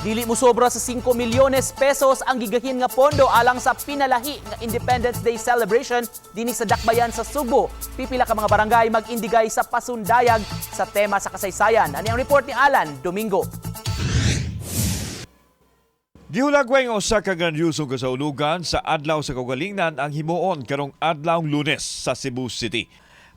Dili mo sobra sa 5 milyones pesos ang gigahin nga pondo alang sa pinalahi nga Independence Day celebration dinhi sa Dakbayan sa Sugbo. Pipila ka mga barangay mag-indigay sa pasundayag sa tema sa kasaysayan. Ani ang report ni Alan Domingo. Gihulagway nga usa ka grandyosong kasaulugan sa Adlaw sa Kaugalingnan ang himuon karong adlawng Lunes sa Cebu City.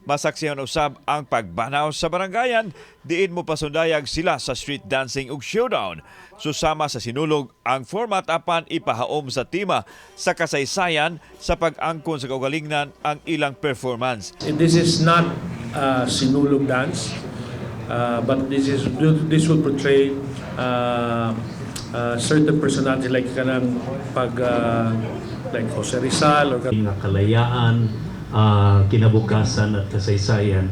Masaksihan usab ang pagbanaw sa barangayan, diin mo pasundayag sila sa street dancing ug showdown. Susama sa sinulog ang format apan ipahaom sa tema sa kasaysayan sa pag-angkon sa kaugalingnan ang ilang performance. This is not a sinulog dance, but this will portray certain personality like kanang pag like Jose Rizal or nga kalayaan, kinabukasan at kasaysayan.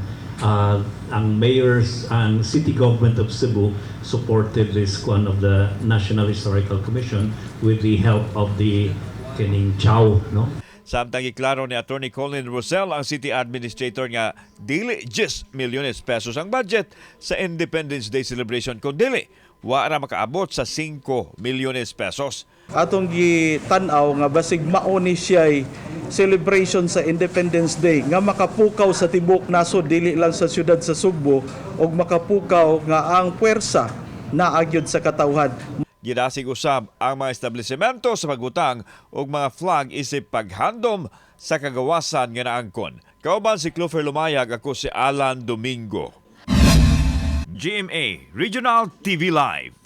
Ang mayors, ang city government of Cebu supported this one of the National Historical Commission with the help of the kining Chow, no? Samtang giklaro ni Attorney Colin Rosell, ang city administrator, nga dili 10 milyones pesos ang budget sa Independence Day celebration kun dili wa ra makaabot sa 5 milyones pesos. Atong gitan-aw nga basig mao ni siya'y celebration sa Independence Day nga makapukaw sa tibuok nasod, dili lang sa siyudad sa Sugbo, ug makapukaw nga ang puwersa naa gyud sa katawhan. Gidasig usab ang mga establishmento sa pagbutang og mga flag isip paghandom sa kagawasan nga naangkon. Kauban si Clover Lumayag, ako si Alan Domingo. GMA Regional TV Live.